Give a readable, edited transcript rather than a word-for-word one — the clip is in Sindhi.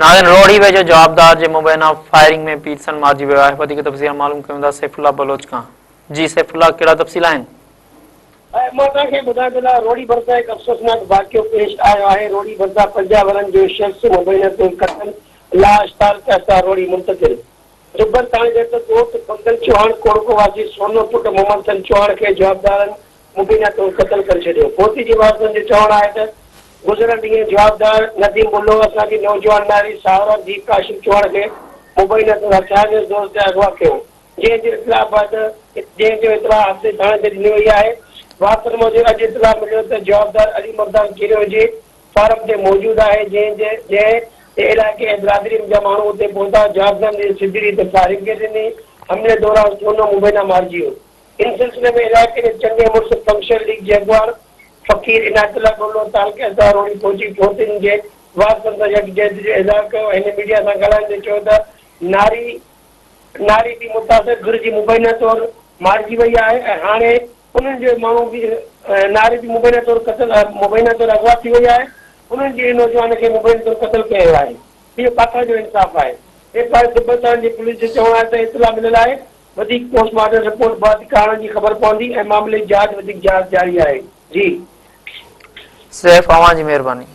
ناظرين روهڙي ويجهو جوابدار جي مبينا فائرنگ ۾ پيرسن مارجي ويو آهي وڌيڪ تفصيل معلوم ڪيون ٿا سيف الله بلوچ کان جي سيف الله ڪهڙا تفصيل آهن. مان توهان کي ٻڌايان ٿو ته روهڙي ڀرسان هڪ افسوسناڪ واقعو پيش آيو آهي روهڙي ڀرسان 50 ورهن جو شخص مبينا طور قتل لاش تعلقه اسپتال روهڙي منتقل دبر ٿاڻي جي تحت ڳوٺ بنگل چوهاڻ ڪوڙڪو واسي سونو پٽ محمد حسن چوهاڻ کي جوابدارن مبينا طور قتل ڪري ڇڏيو. فوتي جي وارثن جو چوڻ آهي ته گذريل ڏينهن جوابدار نديم بلو اسان جي نوجوان ناري ساهورا ڌيء ڪاشف چوهاڻ کي مبينا طور هٿيار جي زور تي اغوا ڪيو جنهن جي اطلاع بعد جنهن جو اطلاع هفتي ٿاڻي تي ڏني وئي آهي. وارثن موجب اڄ اطلاع مليو ته جوابدار علي مردان کيريو جي فارم تي موجود آهي جنهن جي جنهن تي علائقي ۽ برادري جا ماڻهو اتي پهتا جوابدارن جي سڌي ريت فائرنگ ڪري ڏني حملي دوران سونو مبينا مارجي ويو ان سلسلي ۾ علائقي جي چڱي مڙس فنڪشنل ليگ جي اڳواڻ فقير عنايت الله ڏولو تعلقي اسپتال روهڙي پهچي فوتين جي وارثن سان يڪجهتي جو اظهار ڪيو ۽ هن ميڊيا سان ڳالهائيندي چيو ته ناري ناري به متاثر ڌر جي مبينا طور مارجي وئي آهي ۽ هاڻي انهن جو ماڻهو به ناري به مبينا طور قتل مبينا طور اغوا ٿي وئي آهي انهن جي نوجوان کي مبينا طور قتل ڪيو ويو آهي اهو ڪاٿان جو انصاف آهي ايف I دبستان جي پوليس جو چوڻ آهي ته اطلاع مليل آهي وڌيڪ پوسٽ مارٽم رپورٽ بعد ڪارڻ جي خبر پوندي ۽ معاملي جي جاچ وڌيڪ جاچ جاري آهي جي. سيف اوهان جي مهرباني.